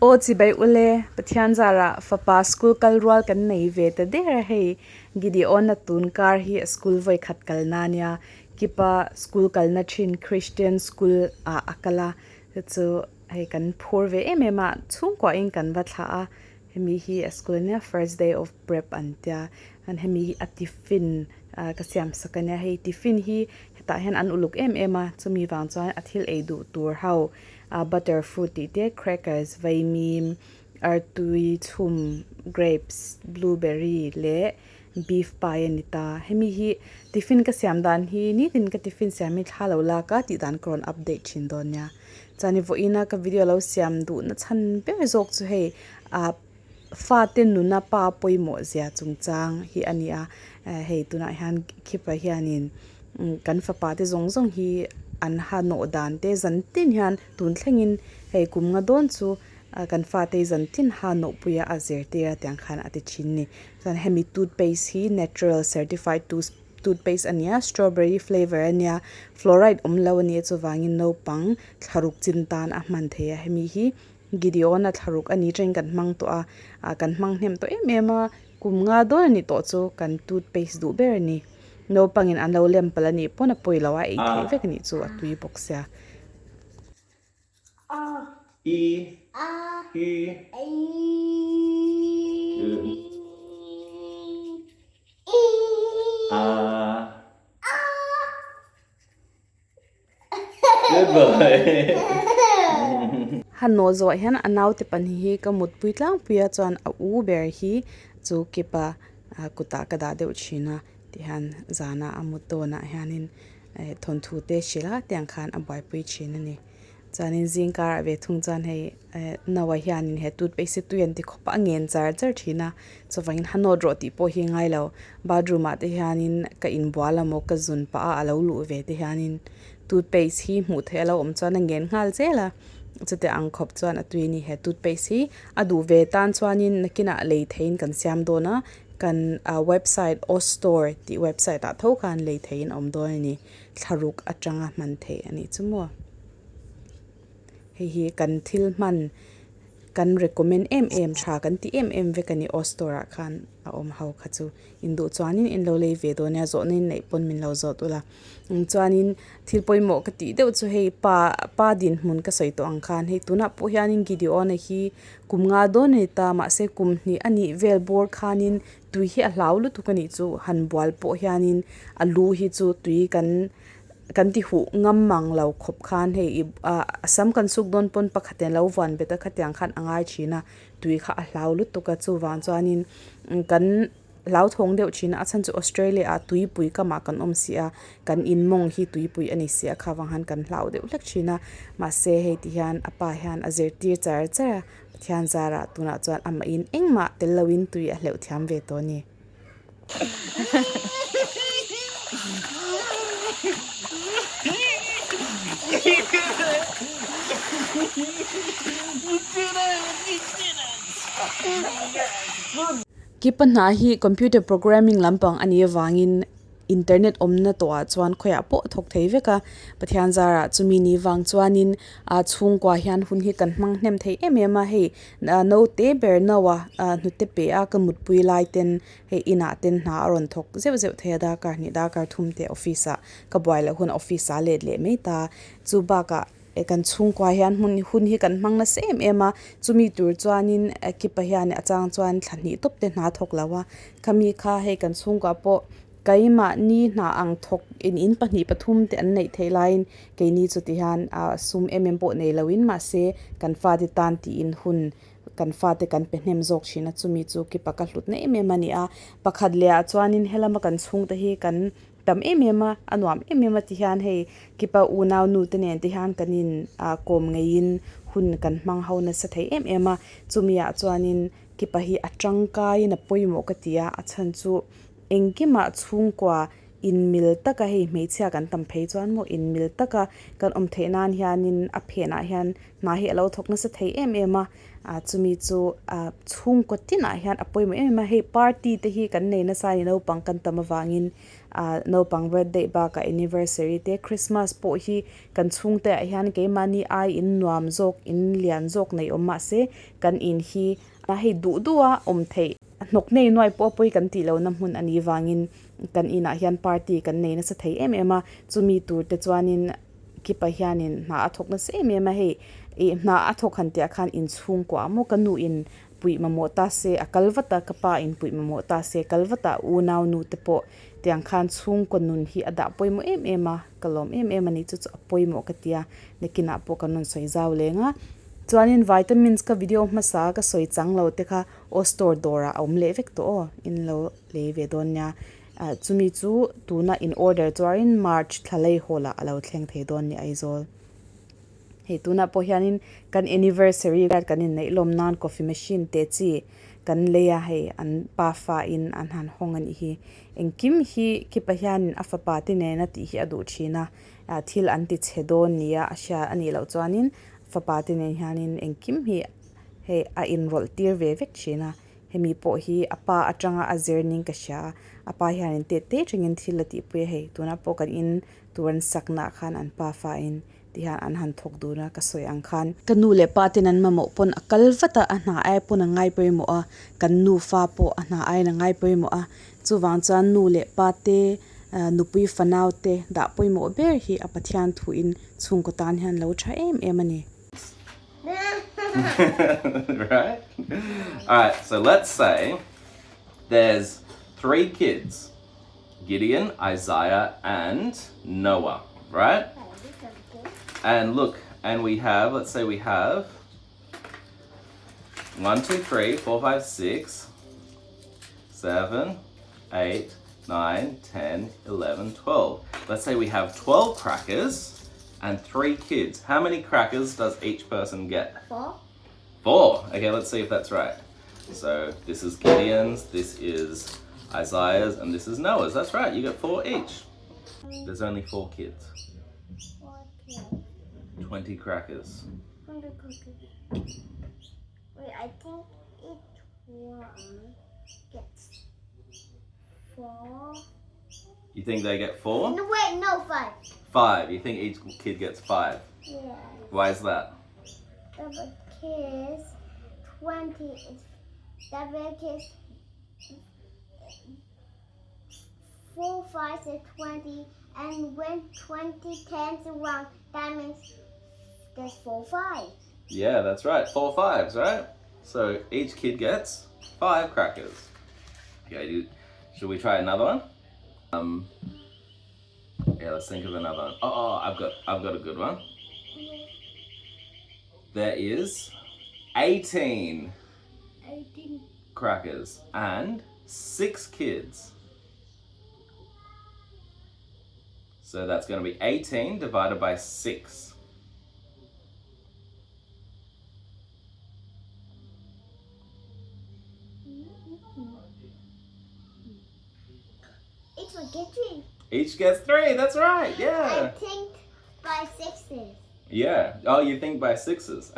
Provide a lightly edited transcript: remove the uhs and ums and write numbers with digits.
Aw chibai ule, Pathian zarah fapa school kal rual kan nei ve ta der a hei, Gideon-a tun kar hi a school vawi khat kalna a nia, Kipa school kalna thin Christian school ah a kal a, chu chu hei kan phur ve em em a, chhungkuahin kan va thlah a, hemi hi a school ania first day of prep an tia, chuan hemi hi a tiffin ka siam sak a nia, hei tiffin hi hetah hian an uluk em em a, chumi vang chuan a thil ei duh tur ho butter fruit tih te crackers vaimim artui chhum grapes blueberry leh beef pie a ni ta hemi hi tiffin ka siam dan hi nitin ka tiffin siam hi thla lo lak a tih dan ka rawn update thin dawn nia chuan vawiin a ka video lo siam duh na chhan ber zawk chu hei ah fate nuna pa pawimawh zia chungchang hi a ni a hei tunah hian khipa hianin kan fapa te zawng zawng hi an ha nawh dan te zan tin hian tun thlengin hei kum nga dawn chu kan fate zan tin ha nawh pui a a zirtir a tiang khan a ti thin a ni chuan hemi toothpaste hi natural certified toothpaste a ni a strawberry flavour a nia fluoride awm lo a nia chuvangin naupang thlaruk chin tan a hman thei a hemi hi. Gideon-a thlaruk a ni tangin kan hmang tawh a, ah kan hmang hnem tawh em em a, kum nga dawn a ni tawh chu kan toothpaste duh ber a ni. Naupangin an lo lem palh a nih pawn a pawi lo a, ei theih vek a nih chu a tui bawk sia. A I U A Han nawh zawh hian a naute pahnih hi ka mutpui tlangpui a chuan a u ber hi chu kipa kutah ka dah deuh thin a tihian zana a mut dawnah hianin thawnthu te hrilh a tiang khan a buaipui thin a ni. Chuanin zing karah ve thung chuan hei Noah hianin he toothpaste hi tui an ti khawp a a ngen char char thin a chuvangin ha nawt rawh tih pawh hi ngai lo bathroom ah te hianin ka inbual amaw ka zun pah a a lo luh ve te hianin toothpaste hi hmuh theih a lo awm chuan a ngen nghal zel a chutiang ang khawp chuan a tui a ni he toothpaste hi a duh ve tan chuanin nakinah lei theihin kan siam dawn a kan website Ostore tih website ah tho khan lei theihin a awm dawn a ni. Thlaruk atanga hman theih a nih chu maw. Hei hi kan thil hman kan recommend em em tha kan ti em em vek a ni aw store ah khan a awm ho kha chu induh chuanin in lo lei ve dawn nia zawhna in neih pawn min lo zawt ula chuanin thil pawimawh ka tih deuh chu hei pa pa dinhmun ka sawi tawh ang khan hei tunah pawh hianin Gideon-a hi kum nga dawn a ni ta mahse kum hnih a nih vel bawr khanin Tui hi a hlau lutuk a nih chu han bual pawh hianin a lu hi chu tui kan kan ti huh ngam mang lo khawp khan hei ih ah a sam kan suk dawn pawn pakhat in a lo vuan bet a khatiang khan a ngai thin a tui kha a hlau lutuk a chuvang chuanin kan hlauthawng deuh thin a a chhan chu Australia ah tuipui kamah kan awm si a kan in mawng hi tuipui a ni si a kha vang khan kan hlau deuh hlek thin a mahse hei ti hian a pa hian a zirtir char char a. Pathian zarah tunah chuan amah in engmah tel loin tui a hleuh thiam ve tawh a ni. Kipa hna hi computer programming lampang a nih avangin internet awmna tawhah chuan khawiah pawh a thawk thei vek a Pathian zarah chumi ni vang chuanin ah chhungkua hian hun hi kan hmang hnem thei em em a hei naute ber no a hnute pe a ka mutpui lai ten hei inah ten hna a rawn thawk zeuh zeuh thei a darkar hnih darkar thum te office ah ka buai loh hun office ah a let leh mai ta chu bakah kan chhungkua hian hmun hun hi kan hmang nasa em em a chumi tur chuanin kipa hian a chang chuan thla hnih tawp te hna thawk lo a khami kha hei kan chhungkua pawh keimahni hna ang thawk in in pahnih pathum te an neih theih laiin keini chu ti hian ah sum em em pawh nei loin mahse kan fate tan tiin hun kan fate kan pe hnem zawk thin a chumi chu kipa ka hlutna em em a ni a pakhat leh ah chuanin helama kan chhungte hi kan tam em em a a nuam em em a ti hian hei kipa unau nu te nen te hian kan in ah kawm ngeiin hun kan hmang ho nasa thei em em a chumi ah chuanin kipa hi a tangkaiin a pawimawh ka ti a a chhan chu engkimah chhungkua inmil taka hei hmeichhia kan tam phei chuan maw inmil taka kan awm theih nan hianin a phenah hian hna hi a lo thawk nasa thei em em a ah chumi chu ah chhungkaw tinah hian a pawimawh em em a hei party te hi kan nei nasa a ni naupang kan tam avangin. Ah naupang birthday bakah anniversary te Christmas pawh hi kan chhungte ah hian keimahni ai in nuam zawk in lian zawk nei awm mahse kan in hi a hei duh duh a awm theih a hnawk nei nuai pawh a pawi kan tih lohna hmun a nih vangin kan inah hian party kan nei nasa thei em em a chumi tur te chuanin kipa hianin hna a thawk nasa em em a hei ih hna a thawk han tih ah khan inchhungkua maw ka nu in puih mamawh ta se a kal vat a ka pa in puih mamawh ta se a kal vat a unau nu te pawh tiang khan chhungkaw nun hi a dah pawimawh em em a ka lawm em em a ni chu chu a pawimawh ka ti a nakinah pawh kan rawn sawi zau leng a chuanin vitamins ka video hmasa ka sawi chang lo te kha aw store dawrah a awm leh vek tawh aw in lo lei ve dawn nia ah chumi chu tuna in order chuanin march thla lei hawlah a lo thleng thei dawn ni Aizawl. Hei tunah pawh hianin kan anniversary kan inneih lawm nan coffee machine te chi kan lei a hei an pafa in an han hawng a nih hi. Engkim hi khipa hianin a fapa te nena tih hi a duh thin a, ah thil an ti chhe dawn nia a hria a nih loh chuanin fapa te nen hianin engkim hi hei a inrawlh tir ve vek thin a. Hemi pawh hi a pa atanga a zir ning ka hria a, a pa hianin tet te tangin thil a tihpui a hei tunah pawh kan in tur an saknaah khan an pafa in tihian an han thawk dun a ka sawi ang khan. Ka nu leh pa ten an mamawh pawn a kal vat a, a hna ai pawn a ngai pawimawh a, kan nufa pawh a hna aiin a ngai pawimawh a, chuvang chuan nu leh pa te nupui fanau te dah pawimawh ber hi a Pathian thuin chhungkaw tan hian lo tha em em a ni. Right? Alright, so let's say there's three kids. Gideon, Isaiah, and Noah, right? And look, and we have, let's say we have 1, 2, 3, 4, 5, 6, 7, 8, 9, 10, 11, 12. Let's say we have 12 crackers and three kids. How many crackers does each person get? Four. Four. Okay, let's see if that's right. So this is Gideon's, this is Isaiah's, and this is Noah's. That's right, you get four each. There's only four kids. Four kids. 20 crackers. 20 crackers. Wait, I think each one gets four. You think they get four? No, wait, no, five. Five. You think each kid gets five? Yeah. Why is that? The kids, 20 is the kids, 4 5 is 20, and when 20 tens around, that means there's 4 fives. Yeah, that's right. Four fives, right? So each kid gets five crackers. Okay, do, should we try another one? Um, yeah, let's think of another one. Oh, oh, I've got, I've got a good one. There is 18, 18 crackers and six kids. So that's going to be 18 divided by 6. Each one gets three. Each gets three, that's right, yeah. I think by sixes. Yeah. Oh, you think by sixes.